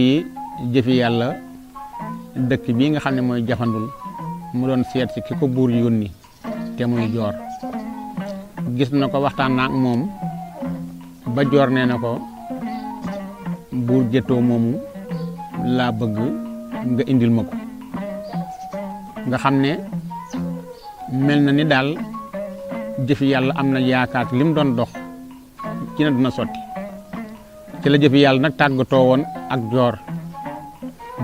di jëfi yàlla dëkk bii nga xam ne mooy Jafandul mu doon seet si ki ko buur yónni te muy Joor. gis na ko waxtaan na ak moom ba Joor nee na ko buur Gétto moomu laa bëgg nga indil ma ko nga xam ne mel na ni daal jëfi yàlla am na yaakaar li mu doon dox ci na dina sotti. ci la jëfi yàlla nag tàggatoo woon ak Joor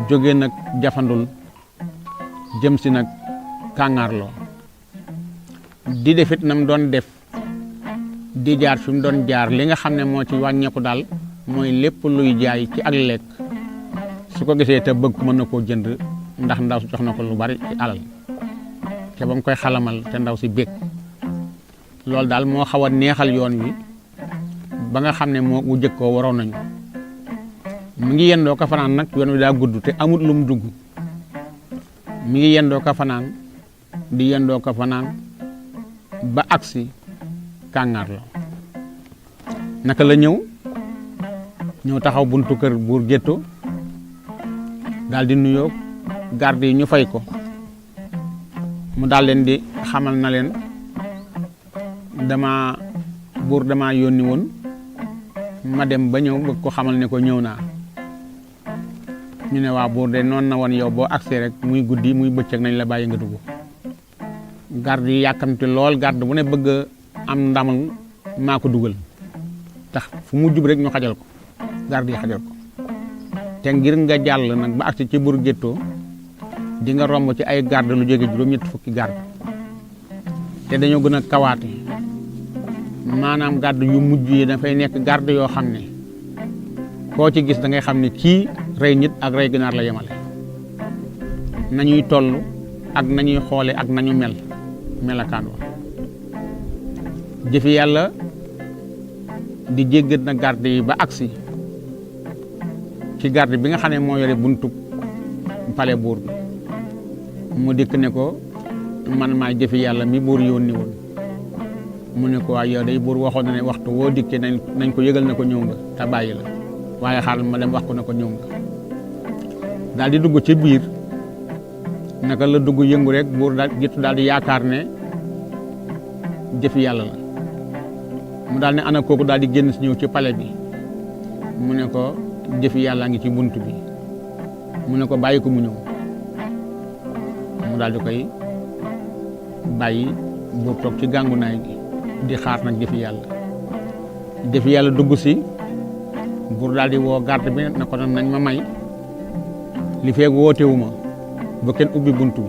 jóge nag Jafandul jëm si nag Kàngaarloo di defit nam doon def di jaar fi mu doon jaar li nga xam ne moo ci wàññeeku daal mooy lépp luy jaay ci ak lekk su ko gisee te bëgg mën na koo jënd ndax ndaw si jox na ko lu bari ci alal te ba mu koy xalamal te ndaw si bég loolu daal moo xaw a neexal yoon wi ba nga xam ne moo mu jëkkoo waroon nañu mi ngi yendoo ka fanaan nag yoon wi daa gudd te amut lu mu dugg mi ngi yendoo ka fanaan di yendoo ka fanaan ba agsi Kàngaarloo naka la ñëw taxaw buntu kër buur Gétto daal di nuyoo garde yi ñu fay ko mu daal leen di xamal na leen buur dama yónni woon ma dem ba ñëw bëgg ko xamal ne ko ñëw naa ñu ne waa buur de noonu na woon yow boo agsee rek muy guddi muy bëccëg nañ la bàyyi nga dugg. garde yi yàkkamti lool garde bu ne bëgg am ndamal maa ko dugal tax fu mu jub rek ñu xajal ko garde yi xajal ko te ngir nga jàll nag ba agsi ci buur Gétto di nga romb ci ay garde lu jóge juróom-ñetti fukki garde te dañoo gën a kawaate maanaam garde yu mujj yi dafay nekk garde yoo xam ne koo ci gis da ngay xam ne kii rey nit ak rey ginaar la yemale nañuy toll ak nañuy xoole ak nañu melakaan wa jëfi yàlla di jéggat na garde yi ba agsi ci garde bi nga xam ne moo yore buntu pale buur bi mu dikk ne ko man maa jëfi yàlla mi buur yónni woon mu ne ko waaye yow day buur waxoon na ne waxtu woo dikkee nañ ko yëgal na ko ñëw nga te bàyyi la waaye xaaral ma dem wax ko na ko ñëw nga daal di dugg ci biir naka la dugg yëngu rek buur daal Gétto daal di yaakaar ne jëfi yàlla la mu daal ne ana kooku daal di génn si ñëw ci pale bi mu ne ko jëfi yàlla ngi ci bunt bi mu ne ko bàyyi ko mu ñëw mu daal di koy bàyyi buur toog ci gàngunaay gi di xaar nag jëfi yàlla dugg si buur daal di woo garde bi na ko nañ ma may li feeg wootewuma ba kenn ubbi bunt bi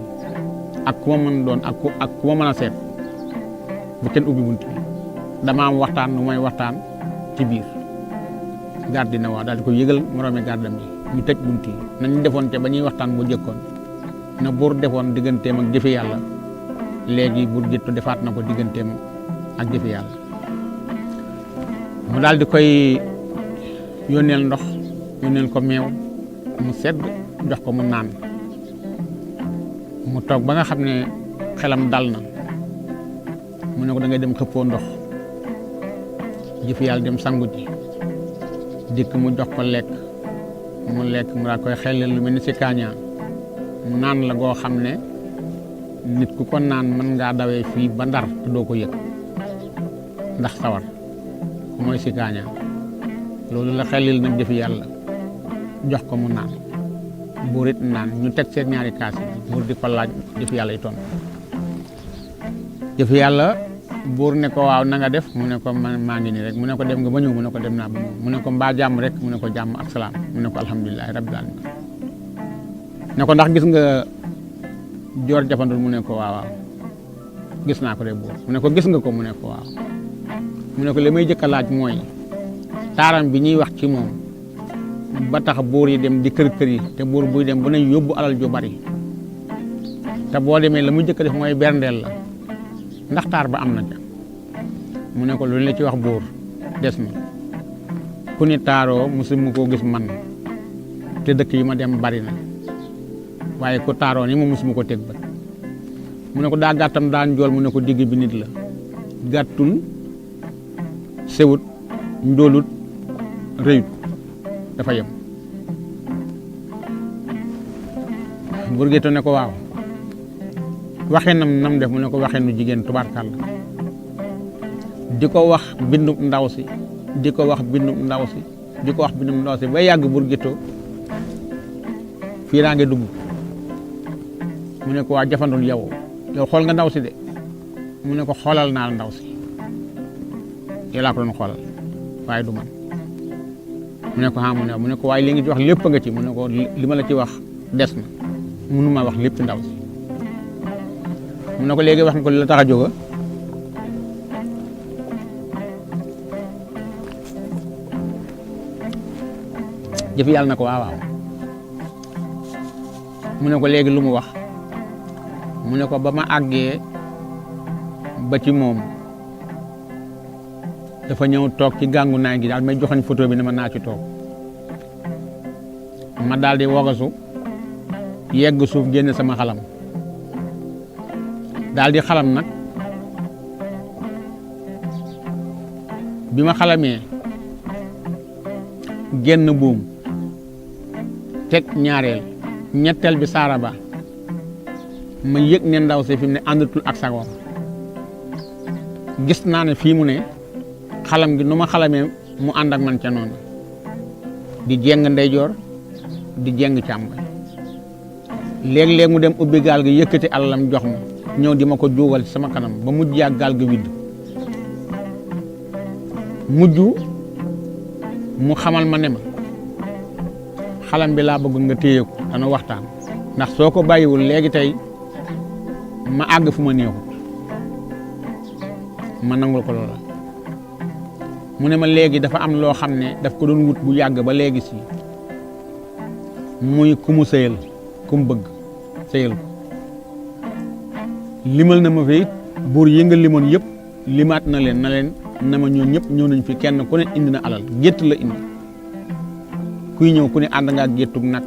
ak ku ma mën doon ak ku ma mën a seet ba kenn ubbi bunt bi dama am waxtaan nu may waxtaan ci biir garde na waaw daal di ko yëgal moroomi gardam yi ñu tëj bunt yi nañu defoon te ba ñuy waxtaan bu jëkkoon na buur defoon digganteem ak jëfi yàlla léegi buur Gétto defaat na ko digganteem ak jëfi yàlla mu daal di koy yónneel ndox yónneel ko meew mu sedd jox ko mu naan mu toog ba nga xam ne xelam dal na mu ne ko da ngay dem xëppoo ndox jëfi yàlla dem sangu ji dikk mu jox ko lekk mu lekk mu daal koy xelal lu mel ni si kaañaa naan la goo xam ne nit ku ko naan mën ngaa dawee fii ba Ndar te doo ko yëg ndax sawar mooy si kaañaa loolu la xelil nag jëfi yàlla jox ko mu naan buur it naan ñu teg seen ñaari kaas yi buur di ko laaj jëfi yàlla yi tontu jëfi yàlla buur ne ko waaw na nga def mu ne ko maa ngi nii rek mu ne ko dem nga ba ñëw mu ne ko dem naa ba ñëw mu ne ko mbaa jàmm rek mu ne ko jàmm ak salaam mu ne ko alhamdulilahi rabbil alamin ne ko ndax gis nga Joor Jafandul mu ne ko waaw gis naa ko de buur mu ne ko gis nga ko mu ne ko waaw mu ne ko li may jëkk a laaj mooy taaram bi ñuy wax ci moom ba tax buur yi dem di kër yi te buur buy dem bu nañ yóbbu alal ju bari te boo demee la muy jëkk def mooy berndeel la ndax taar ba am na ca mu ne ko lu la ci wax buur des na ku ni taaroo musuma koo gis man te dëkk yi ma dem bari na waaye ku taaroo ni moom musuma ko teg ba mu ne ko daa gàttam daa njool mu ne ko digg bi nit la gàttul sewut ndóolut rëyut dafa yem buur gétto ne ko waaw waxee nam def mu ne ko waxee nu jigéen tubaarkàlla di ko wax bindum ndaw si di ko wax bindum ndaw si di ko wax bindum ndaw si ba yàgg buur gétto fii raa ngi dugg mu ne ko waa jafandul yow xool nga ndaw si de mu ne ko xoolal naa la ndaw si yow laa ko doon xoolal waaye du man mu ne ko mu ne ko waaye li nga ci wax lépp nga ci mu ne ko li ma la ci wax des na mënu ma wax lépp ndaw si mu ne ko léegi wax nga ko li la tax a jóga jëf yàlla na ko waaw mu ne ko léegi lu mu wax mu ne ko ba ma àggee ba ci moom dafa ñëw toog ci gàngu naay gi daal may joxañ photo bi ne ma naa ci toog ma daal di wogasu yegg suuf génn sama xalam daal di xalam nag bi ma xalamee génn buum teg ñaareel ñetteel bi saaraba ma yëg ne ndaw si fi mu ne àndatul ak sagoom gis naa ne fii mu ne xalam gi nu ma xalamee mu ànd ak man ca noonu di jéng ndeyjoor di jéng càmmoñ léeg-léeg mu dem ubbi gaal gi yëkkati alalam jox ma ñëw di ma ko juugal ci sama kanam ba mujj yàgg gaal gi widd mujj mu xamal ma ne ma xalam bi laa bëgg nga téye ko dana waxtaan ndax soo ko bàyyiwul léegi tey ma àgg fu ma neexut ma nangul ko loola mu ne ma léegi dafa am loo xam ne daf ko doon wut bu yàgg ba léegi si muy ku mu sëyal ku mu bëgg sëyal ko limal na ma fi it buur yi nga limoon yëpp limaat na leen na ma ñoo ñëpp ñëw nañ fi kenn ku ne indi na alal gétt la indi kuy ñëw ku ne ànd ngaa géttug nag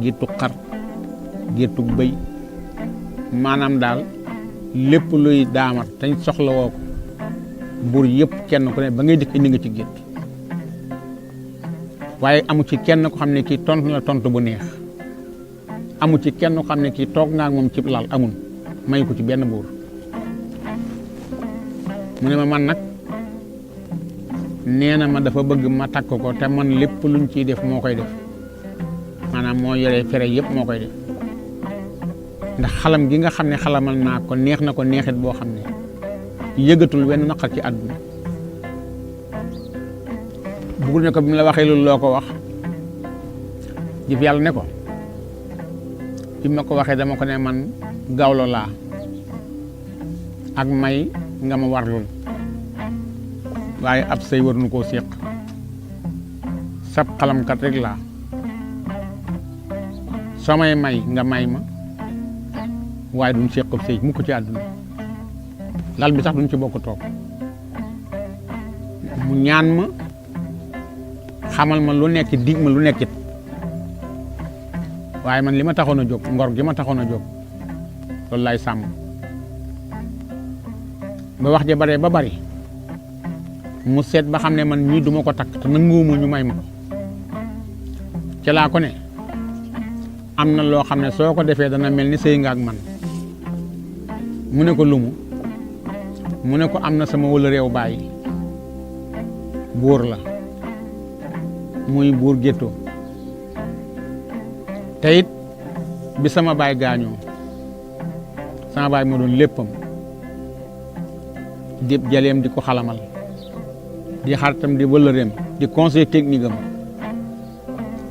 géttug xar géttug bëy maanaam daal lépp luy daamar tañ soxla woo ko buur yëpp kenn ku ne ba ngay dikk indi nga ci gétt waaye amu ci kenn ko xam ne kii tontu la tontu bu neex amu ci kenn ko xam ne kii toog nga ak moom ci lal amul may ko ci benn buur mu ne ma man nag nee na ma dafa bëgg ma takk ko te man lépp luñ ciy def moo koy def maanaam moo yore fere yëpp moo koy def ndax xalam gi nga xam ne xalamal naa ko neex na ko neexit boo xam ne yëgatul wenn naqar ci àdduna bugul ne ko bi mu la waxee loolu loo ko wax jëf yàlla ne ko bi ma ko waxee dama ko ne man gawlo laa ak may nga ma warlul waaye ab sëy war nu koo séq sab xalamkat rek laa soo may nga may ma waaye duñ séq ab sëy mukk ci àdduna lal bi sax duñ ci bokk toog mu ñaan ma xamal ma lu nekk dig ma lu nekkit waaye man li ma taxoon a jóg ngor gi ma taxoon a jóg loolu lay sàmm ba wax ja bare ba bari mu seet ba xam ne man ñii duma ko takk te nanguwuma ñu may ma ko ci laa ko ne am na loo xam ne soo ko defee dana mel ni sëy nga ak man mu ne ko lumu mu ne ko am na sama wala réew bàyyi buur la muy buur géttoo te it bi sama baay gaañoo sama baay moo doon léppam di jaleem di ko xalamal di xaritam di wëllëreem di conseil technique am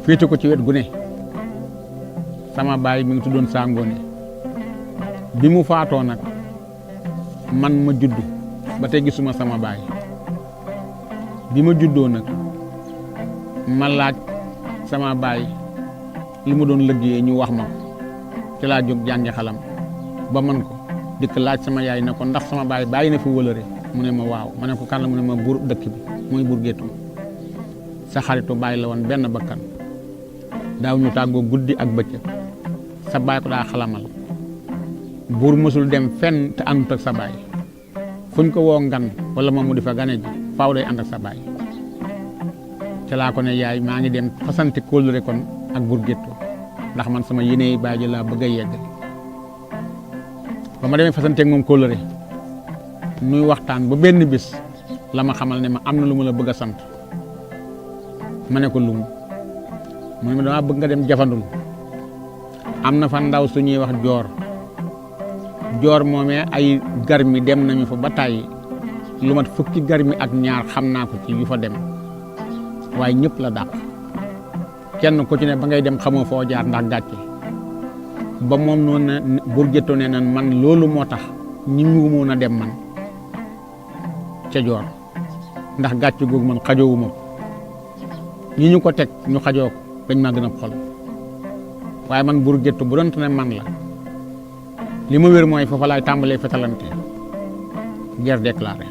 féete ko ci wet gu ne sama baay mi ngi tuddoon Sangoone bi mu faatoo nag man ma judd ba tey gisuma sama baay bi ma juddoo nag ma laaj sama baay li mu doon liggéeyee ñu wax ma ko ci laa jóg jàngi xalam ba man ko dikk laaj sama yaay ne ko ndax sama baay bàyyi na fi wëlëre mu ne ma waaw ma ne ko kan la mu ne ma buur dëkk bi mooy buur géttu sa xaritu baay la woon benn bakkan daaw ñu tàggoo guddi ak bëccëg sa baay ko daa xalamal buur mësul dem fenn te àndut ak sa baay fuñ ko woo ngan wala moom mu di fa gane ji faaw day ànd ak sa baay ca laa ko ne yaay maa ngi dem fasanti kóllëre kon ak buur géttu ndax man sama yéene baay ji laa bëgg a yegg ba ma demee fasanteeg moom kóllëre nuy waxtaan ba benn bis la ma xamal ne ma am na lu ma la bëgg a sant ma ne ko lu mu ne ma dama bëgg nga dem jafandul am na fa ndaw su ñuy wax joor moomee ay garmi dem nañu fa ba tàyyi lu mat fukki garmi ak ñaar xam naa ko ci yu fa dem waaye ñëpp la dàq kenn ku ci ne ba ngay dem xamoo foo jaar ndax gàcce ba moom noonu na Bourguetto ne nan man loolu moo tax ñi mu mën a dem man ca joor ndax gàcce googu man xajoowuma ko ñi ñu ko teg ñu xajoo ko dañ maa gën a xol waaye man Bourguetto bu doon ne man la li ma wér mooy foofa laay tàmbalee fetalante guerre déclarée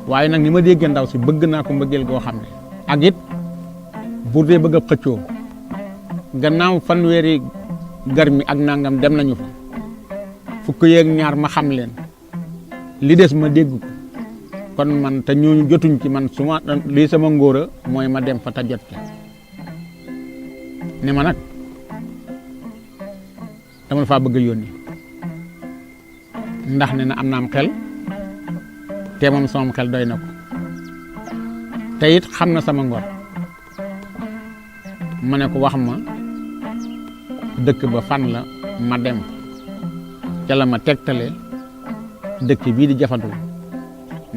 waaye nag ni ma déggee ndaw si bëgg naa ko mbëggeel goo xam ne ak it bu dee bëgg a xëccoo gannaaw fanweeri garmi ak nangam dem nañu fa fukk yeeg ñaar ma xam leen li des ma dégg ko kon man te ñooñu jotuñ ci man su ma lii sama ngóora mooy ma dem fa ta jot ca ne ma nag dama la faa bëgg a yónni ndax ne na am na am xel te moom sama xel doy na ko te it xam na sama ngor ma ne ko wax ma dëkk ba fan la ma dem ca la ma tegtale dëkk bii di Jafandul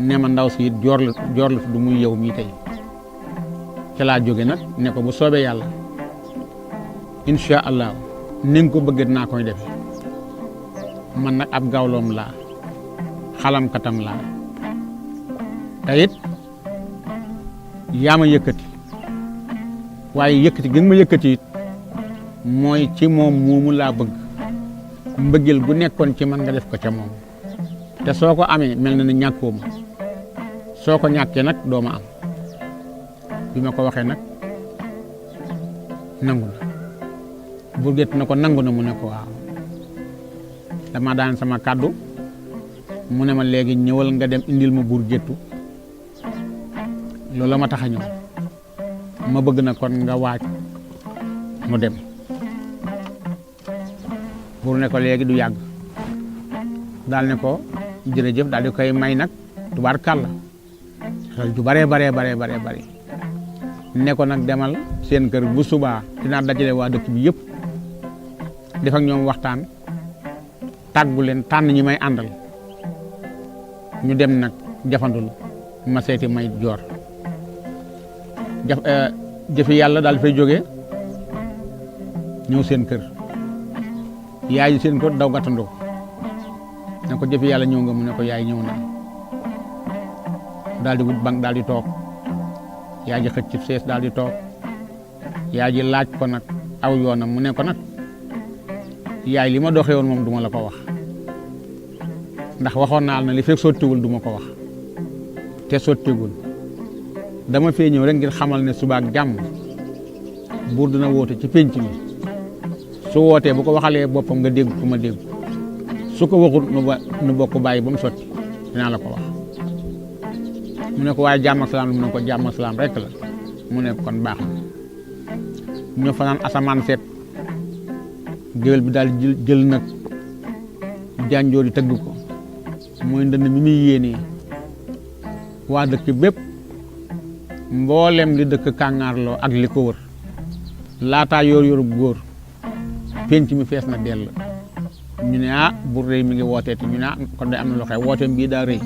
ne ma ndaw si it joor la du muy yow mii tey ca laa jóge nag ne ko bu soobee yàlla incha allah ni nga ko bëgg dinaa koy defe man nag ab gawloom laa xalamkatam laa te it yaa ma yëkkati waaye yëkkati gën ma yëkkati it mooy ci moom moomu laa bëgg mbëggeel gu nekkoon ci man nga def ko ca moom te soo ko amee mel na ne ñàkkoo ma soo ko ñàkkee nag doo ma am bi ma ko waxee nag nangu na Bourguetto na ko nangu na mu ne ko waaw dama daan sama kàddu mu ne ma léegi ñëwal nga dem indil ma Bourguetto loolu la ma tax a ñëw ma bëgg na kon nga waaj mu dem pour ne ko léegi du yàgg daal ne ko jërëjëf daal di koy may nag tubaarkàlla xel ju bare ne ko nag demal seen kër bu subaa dinaa dajale waa dëkk bi yëpp def ak ñoom waxtaan tàggu leen tànn ñi may àndal ñu dem nag Jafandul ma seeti may joor jëfi yàlla daal fay jógee ñëw seen kër yaay seen kër daw gàttandoo ne ko jëfi yàlla ñëw nga mu ne ko yaay ñëw na daal di wut bank daal di toog yaay ji xëcc ci sees daal di toog yaay ji laaj ko nag aw yoonam mu ne ko nag yaay li ma doxee woon moom duma la ko wax ndax waxoon naa na li fekk sottiwul duma ko wax te sottigul dama fee ñëw rek ngir xamal ne subaak jàmm buur dina woote ci pénc mi su wootee bu ko waxalee boppam nga dégg ku ma dégg su ko waxut nu bokk bàyyi ba mu sotti dinaa la ko wax mu ne ko waaye jàmm ak salaam mu ne ko jàmm ak salaam rek la mu ne kon baax na ñu fanaan asamaan seet géwél bi daal jël nag jànjoor yi tëgg ko mooy ndënd mi muy yéenee waa dëkk bépp mboolem li dëkk kàngaarloo ak li ko wër laataa yor góor penc mi fees na dell ñu ne bu rëy mi ngi wooteeti ñu ne kon day am na lu xew wooteem bii daa rëy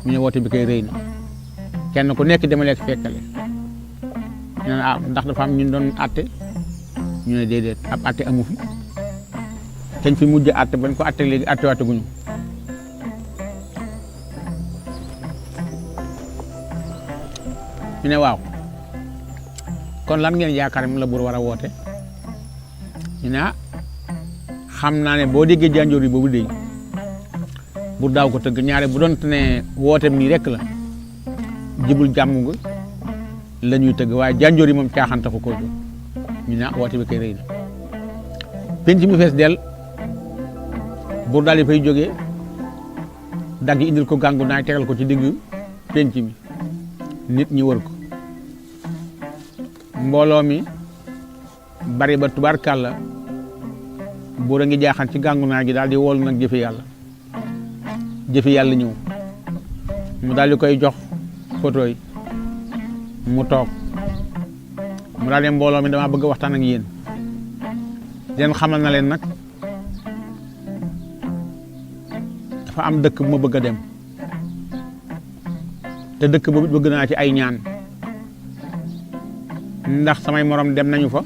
ñu ne woote bi koy rëy na kenn ku nekk dama lekk fekkale ñu ne ndax dafa am ñu doon atte ñu ne déedéet ab atte amu fi teñ fi mujj atte bañ ko atte léegi atte waate guñu ñu ne waaw kon lan ngeen yaakaar mu la buur war a woote ñu ne xam naa ne boo déggee jànjoor yi boobu dégg buur daaw ko tëgg ñaare bu doon ne wooteem nii rek la jibul jàmm nga la ñuy tëgg waaye jànjoor yi moom caaxaan taxu koo jóg ñu ne woote bi koy rëy na penc mi fees del buur daal di fay jógee dagg indil ko gàngu naay tegal ko ci digg penc mi nit ñi wër ko mbooloo mi bari ba tubaarkàlla buur a ngi jaaxaan ci gàngu naa gi daal di woolu nag jëfi yàlla ñëw mu daal di koy jox photo yi mu toog mu daal di mbooloo mi dama bëgg waxtaan ak yéen leen xamal na leen nag dafa am dëkk bu ma bëgg a dem te dëkk boobu bëgg naa ci ay ñaan ndax samay morom dem nañu fa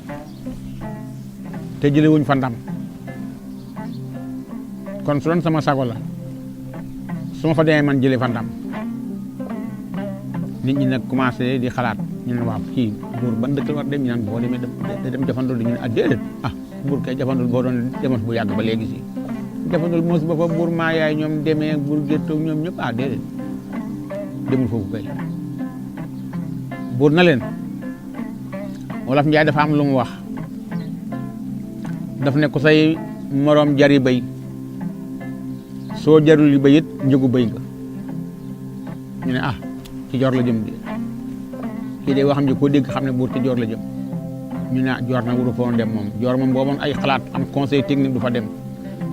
te jëlewuñ fa ndam kon su doon sama sago la su ma fa demee man jëlee fa ndam nit ñi nag commencé di xalaat ñu ne waaw kii buur ban dëkk la war dem ñu naan boo demee dem jafandul di ñu ne déedéet buur kay jafandul boo doon demoon bu yàgg ba léegi si jafandul mos ba fa buur maa yaay ñoom demee buur géttoog ñoom ñëpp déedéet demul foofu kay buur na leen wolof Njaay dafa am lu mu wax daf ne ko say moroom jari bay soo jarul li bayit njëgu bay nga ñu ne ci joor la jëm di kii de waxam ji koo dégg xam ne buur ci joor la jëm ñu ne joor na waru foon dem moom joor moom booboon ay xalaat am conseil technique du fa dem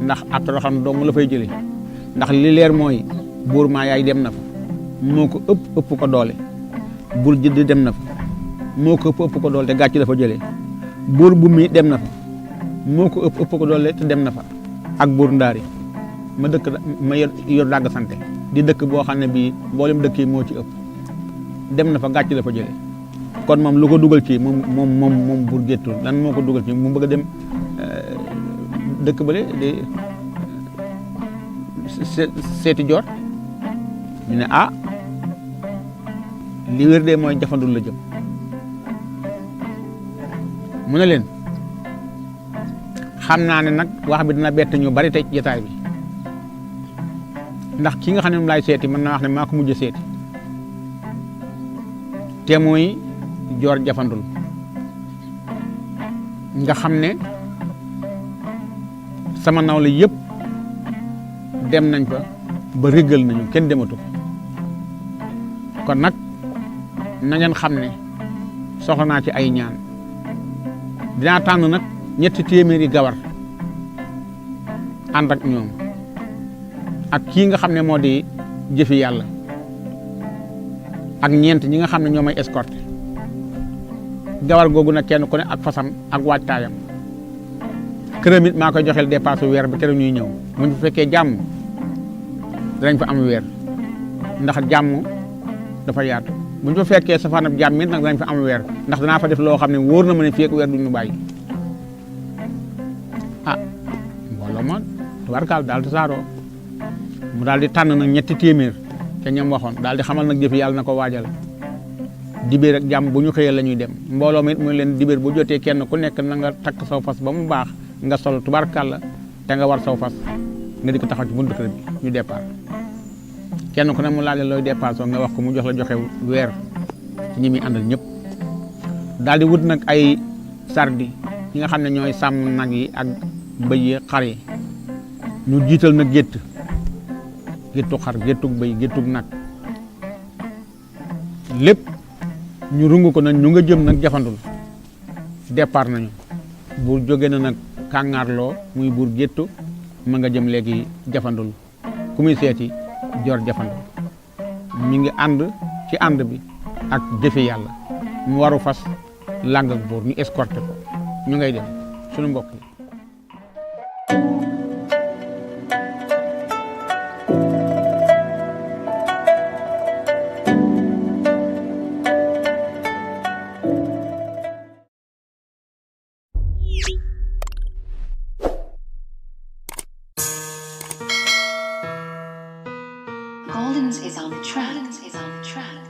ndax ab toroxam dong la fay jëlee ndax li leer mooy buur maa yaay dem na fa moo ko ëpp ko doole buur jëdd dem na fa moo ko ëpp ko doole te gàcc dafa jëlee buur bu mi dem na fa moo ko ëpp ko doole te dem na fa ak buur ndaari ma dëkk ma yor dàgg sante di dëkk boo xam ne bii mboolem dëkk yi moo ci ëpp dem na fa gàcc dafa jëlee kon moom lu ko dugal ci moom buur géttul lan moo ko dugal ci mu bëgg a dem dëkk bële di seeti joor ñu ne li wér de mooy jafandul la jëm mu ne leen xam naa ne nag wax bi dina bett ñu bari tey jotaay bi ndax ki nga xam ne moom laay seeti mën naa wax ne maa ko mujj seeti te muy joor jafandul nga xam ne sama nawle yëpp dem nañ fa ba réggal nañu kenn dematu kon nag na ngeen xam ne soxla naa ci ay ñaan dinaa tànn nag 300 gawar ànd ak ñoom ak kii nga xam ne moo di jëfi yàlla ak ñeent ñi nga xam ne ñoo may escorté gawar googu nag kenn ku ne ak fasam ak waajtaayam këram it maa koy joxeel dépasse weer ba keroog ñuy ñëw bu ñu fekkee jàmm danañ fa am weer ndax jàmm dafa yaatu bu ñu fa fekkee safaanab jàmm it nag danañ fa am weer ndax danaa fa def loo xam ne wóor na ma ne fii ak weer duñu bàyyi mbooloo ma tubaarkaal daal tasaaroo mu daal di tànn nag 300 te ñam waxoon daal di xamal nag jëfi yàlla na ko waajal dibéer ak jàmm bu ñu xëyee la ñuy dem mbooloo mi it muy leen dibéer bu jotee kenn ku nekk na nga takk saw fas ba mu baax nga sol tubaarkaal la te nga war saw fas nga di ko taxaw ci buntu kër bi ñu départ kenn ku ne mu laaj looy départ soo nga wax ko mu jox la joxe weer ci ñi muy àndal ñëpp daal di wut nag ay sardi ñi nga xam ne ñooy sàmm nag yi ak bëy yi xar yi ñu jiital nag géttu xar géttug bëy géttug nag lépp ñu rungu ko nag ñu nga jëm nag jafandul départ nañu buur jóge na nag kàngaarloo muy buur géttu ma nga jëm léegi jafandul ku muy seeti joor jafandul mi ngi ànd ci ànd bi ak jëfe yàlla mu waru fas làng ak buur ñu escorté ko ñu ngay dem suñu mbokk yi Goldens is on the track.